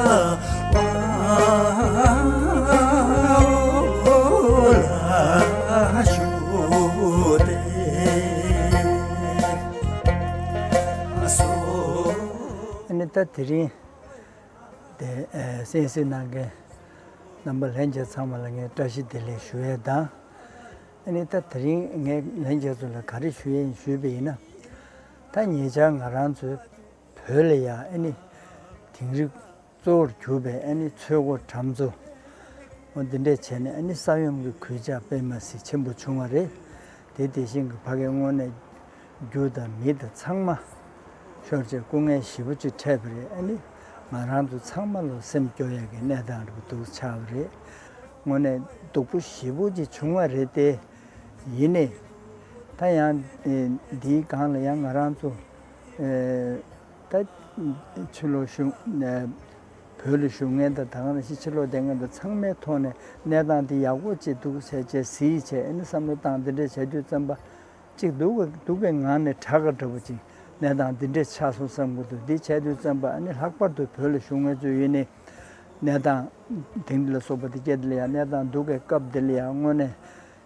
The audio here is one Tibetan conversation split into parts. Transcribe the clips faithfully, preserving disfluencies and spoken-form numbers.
ཨ་ནི་ད་དེ་རིང་དེ་ཨེ་གསན་གཟིགས་གནང་མཁན་རྣམ་པ་ལྷན་རྒྱས་ཚང་མ་ལ་ངས་བཀྲ་ཤིས་བདེ་ལེགས་ཞུ་ཡས་དང་། ཨ་ནི་ད་དེ་རིང་ངས་ལྷན་རྒྱས་ཚོ་ལ་ག་རེ་ཞུ་ཡས་ཡིན་ཞུས་པ་ཡིན་ན། ད་ཉེ་ཆར་ང་རང་ཚོའི་བོད་ལ་ཡ་ཨ་ནི་དིང་རི་གཙོ་བོར་གྱུར་པའི་ཨ་ནི་ཚོས་འགོ་གྲམ་མཚོ། འོ་འདི་འདྲས་བྱས་ནས་ཨ་ནི་ས་ཡོམ་གྱི་གོད་ཆག་དཔེ་མ་སྲིད་ཆེན་པོ་བྱུང་བ་རེད། དེ་དེ་བཞིན་གྱི་ཕ་གའི་དངོས་གནས་རྒྱུ་དང་མི་དང་ཚང་མ་ཤོར་བྱས་སྐུ་ངལ་ཞེ་པོ་ཅིག་འཕྲད་པ་རེད། ཨ་ནི་ང་རང་ཚོ་ཚང་མ་ལ་སེམས་སྐྱོ་ཡས་ཀྱི་གནས་སྟངས་རེད་འདུག་ཆགས་པ་རེད། དངོས་གནས་སྡུག་པོ་ཞེ་པོ་ཅིག་བྱུང་བ་རེད་དེ། ཡིན་ནའི་ད་ཡང་འདིའི་སྒང་ལ་ཡང་ང་རང་ཚོ་ད་ཕྱི་ལོགས་གཞུང་བོད་ལ་བཞུགས་མཁན་དང་ད་ག་ནང་བཞིན་ཕྱི་ལོགས་བསྡད་མཁན་དང་ཚང་མའི་ཐོག་ནས་གནས་སྟངས་འདི་ཡག་པོ་ཅིག་འདུག་ཟེར་བྱས་གཟིགས་བྱས་ཨ་ནི་བསམ་བློ་བཏང་འདི་འདྲས་བྱས་དུས་ཙམ་པ། གཅིག་སྡུག་གི་སྡུག་གི་ངང་ནས་དྲག་ག་འདྲ་པོ་ཅིག་གནས་སྟངས་འདི་འདྲས་ཆགས་སོང་བསམ་གྱི་འདུག་འདི་བྱས་དུས་ཙམ་པ་ཨ་ནི་ལྷག་པར་དུ་བོད་ལ་བཞུགས་མཁན་ཚོ་ཡིན་ནའི་གནས་སྟངས་དེང་འདི་ལ་སོགས་པ་འདི་སྐད་འདི་ལ་ཡང་གནས་སྟངས་སྡུག་གི་སྐབས་འདི་ལ་ཡང་དངོས་གནས་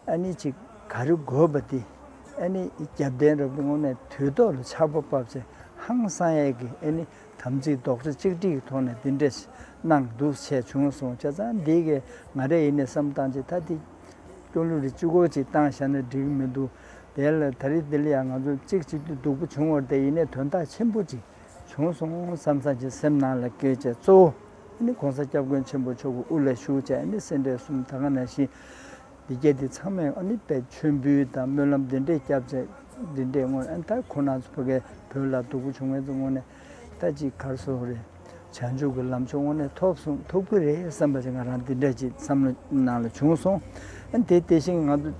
ཨ་ནི་ཅིག་ག་རེ་དགོས་པ་འདི་ཨ་ནི་རྒྱབ་རྟེན་རབ་ཏུ་དངོས་གནས་དུས་ཐོག་ལ་ཆར་པ་བབས་བྱས་ཧང་སང་ཡས་ཀྱི་ཨ་ནི་དམ་ཚིག་རྡོག་རྩ་གཅིག་སྒྲིལ་གྱི་ཐོག་ནས་འདི་འདྲས་གནང་འདུག་བྱས་བྱུང་སོང་བྱས་ཙང་འདི་གས་ང་རས་ཡིན་ནས་བསམ་བཏང་བྱས་ད་འདི། སྐྱོ་གླུ་རེ་གཅིག་པོ་ཅིག་བཏང་བཞག་ན་འགྲིག་གི་མི་འདུག་དེ་ལ་ད་རེས་འདི་ལ་ཡང་ང་ཚོ་གཅིག་བྱེད་དུས་སྡུག་པོ་བྱུང་བ་རེད་དེ་ཡིན་ནའི་དོན་དག་ཆེན་པོ་ཅིག་བྱུང་སོང་བསམ་བསམ་ཅིག་སེམས་ནང་ལ་སྐྱེས་བྱས་གཙོ་བོ་ཨ་ནི་༸གོང་ས་༸སྐྱབས་མགོན་ཆེན་པོ་མཆོག་གི་དབུ་ལ་བཞུགས་བྱས་ཨ་ནི་སེ་འབྲས་གསུམ་ད་ག་ནང་བཞིན་འདི་སྐད་འདི་ཚང་མས་ཨ་ནི་དཔེ་མཆོད་འབུལ་དང་སྨོན་ལམ་འདི་འདྲས་བརྒྱབ་བྱས་འདི་འདྲས་དངོས་ཨ་ནི་ད་ཁོ་རང་ཚོ་ཕ་གའི་བོད་ལ་སྡུག་པོ་བྱུང་བའི་ཚོ་དངོས་ནས། ད་ཅིག་གར་སོང་རེད། བྱང་ཆུབ་ཀྱི་ལམ་མཆོག་དངོས་གནས་ཐོབ་སོང་ཐོབ་ཀྱི་རེད་བསམ་པ་ཅིག་ང་རང་འདི་འདྲ་ཅིག་བསམ་བློ་ནང་ལ་བྱུང་སོང་། ཨ་དེ་དེ་བཞིན་ང་ཚོ་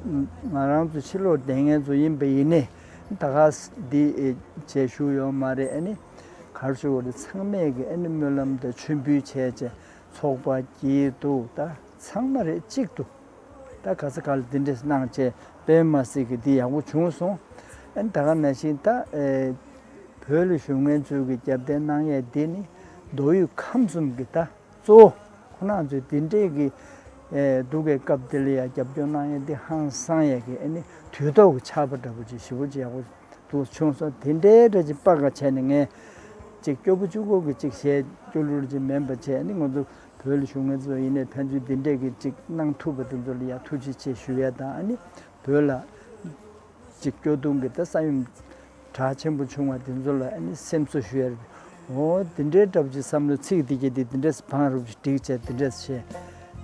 ང་རང་ཚོ་ཕྱི་ལོགས་བསྡད་མཁན་ཚོ་ཡིན་པ་ཡིན་ནའི་ད་ག་འདི་བྱས་བཞུགས་ཡོད་མ་རེད། ཨ་ནི་གར་སོང་རེད། ཚང་མས་ཀྱི་ཨ་ནི་སྨོན་ལམ་དང་མཆོད་འབུལ་བྱས་བྱས་ཚོགས་པ་སྐྱིད་སྡུག་ད་ཚང་མ་རེད་གཅིག་ཏུ། ད་ག་ས་ག་ལ་འདི་འདྲས་གནང་བྱས་དཔེ་མ་སྲིད་ཀྱི་འདི་ཡག་པོ་བྱུང་སོང་། ཨ་ནི་ད་ག་ནང་བཞིན་ད་ཨེ་བོད་ལ་བཞུགས་མཁན་ཚོས་ཀྱི་རྒྱབ་རྟེན་གནང་ཡས་འདི་ནི་མདོ་དབུས་ཁམས་གསུམ་གྱི་ད་གཙོ་བོ་ཁོ་རང་ཚོས་འདི་འདྲས་ཀྱི་ཨེ་སྡུག་གི་སྐབས་འདི་ལ་ཡང་རྒྱབ་སྐྱོར་གནང་ཡས་འདི་ཧང་སང་ཡས་ཀྱི་ཨ་ནི་དུས་ཐོག་གི་ཆར་པ་འདྲ་པོ་ཅིག་ཞེ་པོ་ཅིག་ཡག་པོ་འདུག་བྱུང་སོང་། དེ་འདྲའི་འདྲ་ཅིག་དཔའ་ག་བྱས་ནས་ངས་ཅིག་སྐྱོ་པོ་གཅིག་པོ་གི་ཅིག་བྱས་སྐྱོ་གླུ་ཅིག་མིན་པ་བྱས་ནི་ང་ཚོ་བོད་ལ་བཞུགས་མཁན་ཚོ་ཡིན་ནའི་ཕན་ཚུན་འདི་འདྲས་ཀྱི་ཅིག་གནང་ཐུབ་པ་དེ་ཚོ་ལ་ཡང་ཐུགས་རྗེ་ཆེ་ཞུ་ཡས་དང་ཨ་ནི་བོད་ལ་ཅིག་སྐྱོ་གདུང་གི་ད་ས་ཡོམ་གྲགས་ཆེན་པོ་བྱུང་བ་དེ་ཚོ་ལ་ཨ་ནི་སེམས་གསོ་ཞུ་ཡས་རེད། འོ་འདི་འདྲའི་འདྲ་པོ་ཅིག་བསམ་བློ་ཚིག་འདི་གྱད་འདི་འདི་འདྲས་བང་རུབ་ཅིག་བསྒྲིགས་བྱས་འདི་འདྲས་བྱས།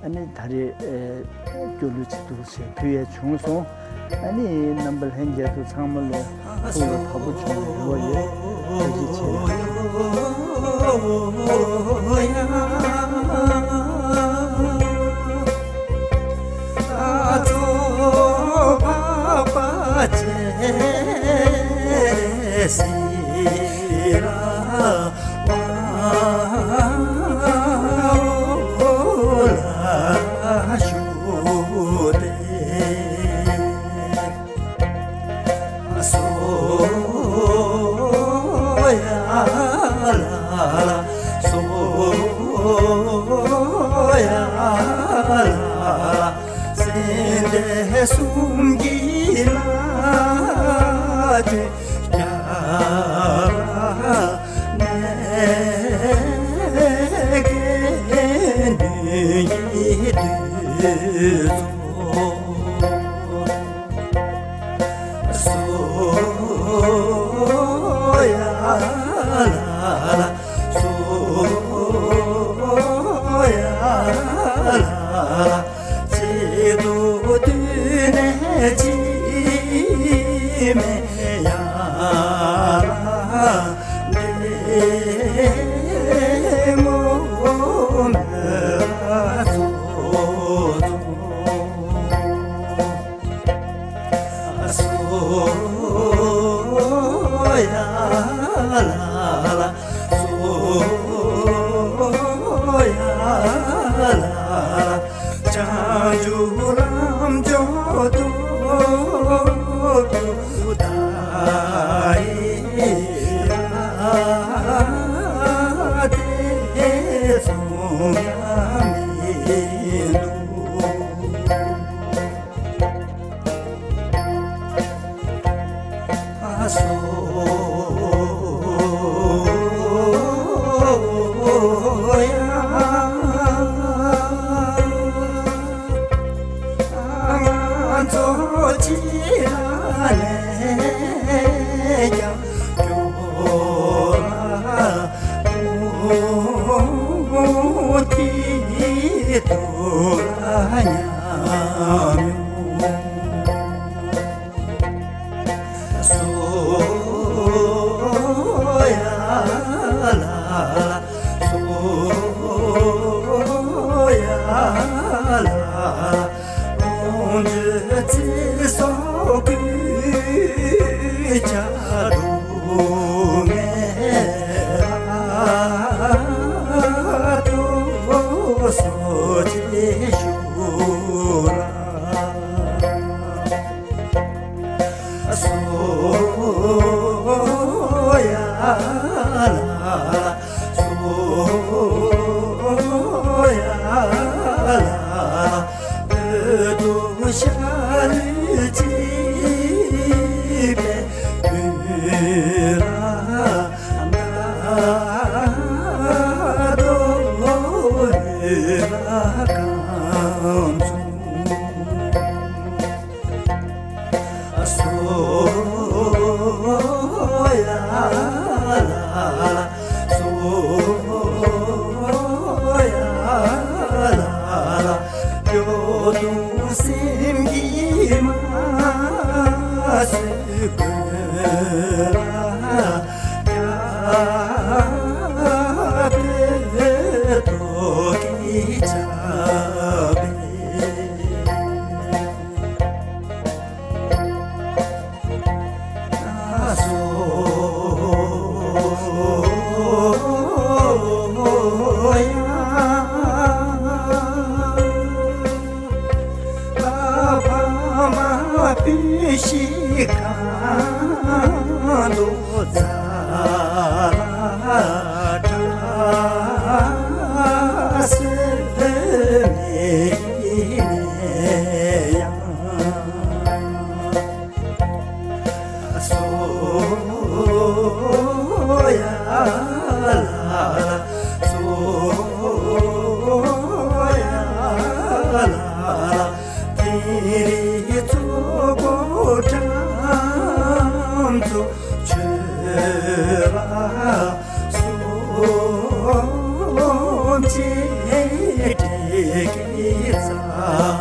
ཨ་ནི་ད་རེས་ཨེ་སྐྱོ་གླུ་ཅིག་འདུག་ཞེས་ཕུལ་ཡས་བྱུང་སོང་། ཨ་ནི་རྣམ་པ་ལྷན་རྒྱས་ཚོ་ཚང་མ་ལོ་ཐུགས་ལ་བབ་པོ་བྱུང་བའི་རེ་བ་ཡོད། ཐུགས་རྗེ་ཆེ། གསུང་ཡང་མི་འདུག་ཨ་སོ་ཡ། ང་ཚོ་ཅི་ལ་ནས་ཀྱང་སྐྱོ་བ་ཐིག་ཏུ་ཉམས་མྱོང་། སོ་ཡ་ལ་ལ། སོ་ཡ་ལ་ལ། ལོངས་སྤྱོད་ཚེ་སྲོག་གི་ཆ་དུ་ངེས་ལ་དོ་སོ་ཅི་ཞུ་ར། སོ་ཡ་ལ་ལ། སོ་ཡ་ལ་ལ། བོད་དུ་ཤར་ལུས་ཅི་པའི་བོད་ལ་ན་དོ་བོད་ལ་གང་བྱུང་། སོ་ཡ་ལ་ལ། སོ་ཡ་ལ་ལ། སྐྱོ་གདུང་སེམས་ཀྱིས་མ་བཟོད་དགོས་ལ། རྒྱ་བོད་ཐོག་གི་ཆབ་སྲིད། སོ་ཡ་ལ་ལ། ཕ་མ་བུ་གཞིས་གང་དུ་འཛའ་ལ་གྲགས་སེ་མེད་ཡིན་ན་ཡང་། སོ་ཡ་ལ་ལ། སོ་ཡ་ལ་ལ། དེང་རི་ཚོ་གོ་ཁྲམ་ཚོ་ཆོས་ལ་སོ་ཅི་དྲེག་གི་ཚ།